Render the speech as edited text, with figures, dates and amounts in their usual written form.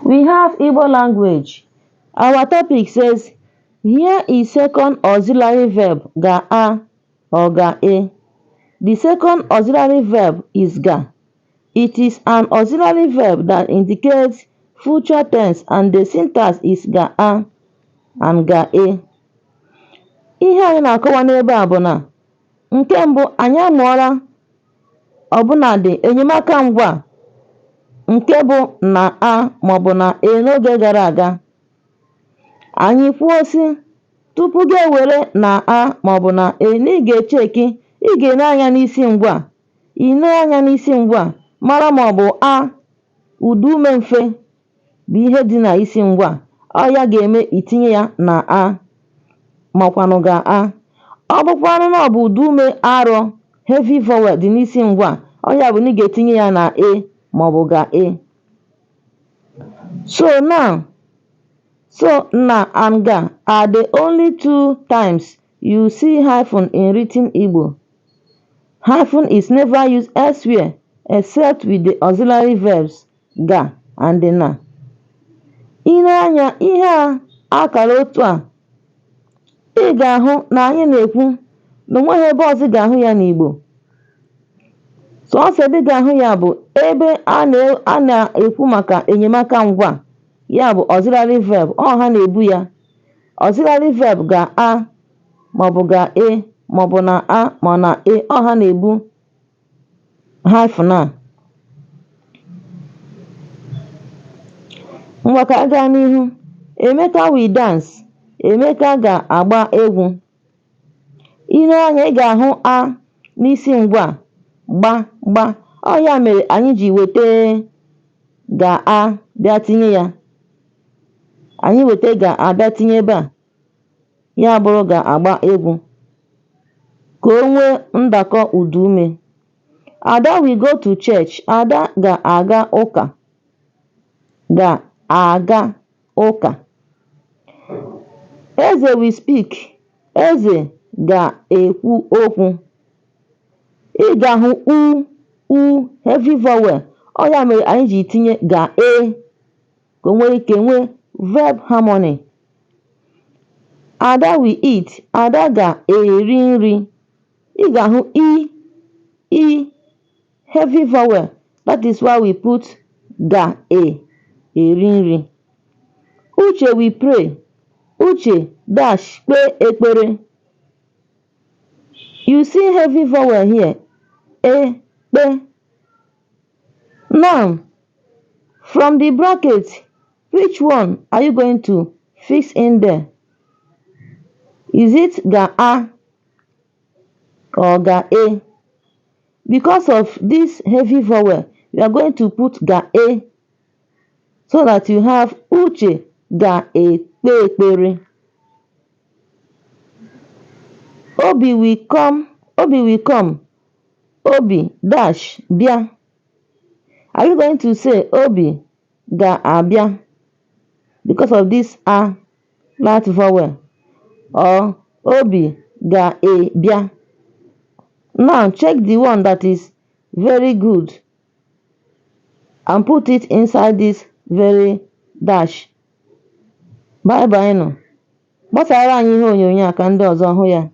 We have Igbo language. Our topic says, here is second auxiliary verb ga-a or ga-e. The second auxiliary verb is ga. It is an auxiliary verb that indicates future tense and the syntax is ga-a and ga-e. Ihe anyị na-akọwa n'ebe a bụ na nke mbụ, anyị amụọla ọbụnadị enyemaka ngwa nke bụ na a maọbụ na e n'oge gara aga. Anyị kwuo sị, tupu gị ewere na a maọbụ na e, na ị ga-echeki, ị ga-ene anya n'isi ngwa. I nee anya n'isi ngwa, mara ma ọ bụ a ụdaume mfe bụ ihe dị na isi ngwa. Ọ ya ga-eme itinye ya na a makwanụ ga a. Ọ bụkwanụ na ọ bụ ụdaume arọ, heavy vowel, dị n'isi ngwa, ọ ya bụ na ị ga-etinye ya na e maọbụ ga e. So now, so na and ga are the only two times you see hyphen in written Igbo. Hyphen is never used elsewhere except with the auxiliary verbs ga and na. I nee anya ihe a akara otu a, ị ga-ahụ na anyị na-ekwu na onweghị ebe ọzọ ị ga-ahụ ya n'Igbo. Sọọsọ ebe ị ga-ahụ ya bụ ebe a na-ekwu maka enyemaka ngwa, ya bụ auxiliary verb. Ọ ha na-ebu ya. Auxiliary verb ga-a maọbụ ga-e maọbụ na a ma na e, ọ ha na-ebu hyphen a. Ngwa, ka anyị gaa n'ihu. Emeka will dance. Emeka ga-agba egwu. I nee anya, ị ga-ahụ a n'isi ngwa gba gba. Ọ ya mere anyị ji weta ga-a bịa tinye ya. Anyị weta ga-a bịa tinye ebe a, ya bụrụ ga-agba egwu, ka o nwee ndakọ ụdaume. Ada will go to church. Ada ga-aga ụka. Ga-aga ụka. Eze will speak. Eze ga-ekwu okwu. Ị ga-ahụ u u heavy vowel. Ọ ya mere anyị ji tinye ga-e ka o nwee ike nwee verb harmony. Ada will eat. Ada ga-eri nri. Ị ga-ahụ i i heavy vowel. That is why we put ga-e eri nri. Uche will pray. Uche dash kpee ekpere. You see heavy vowel here, e kpe. Now, from the bracket, which one are you going to fix in there? Is it ga-a or ga-e? Because of this heavy vowel, we are going to put ga-e so that you have Uche ga-ekpe ekpere. Obi will come, Obi will come, Obi dash bịa. Are you going to say Obi ga-abịa because of this a light vowel, or Obi ga-ebịa? Now check the one that is very good and put it inside this very dash. Bye bye nụ. Gbasara anyị ihe onyonyo a ka ndị ọzọ hụ ya.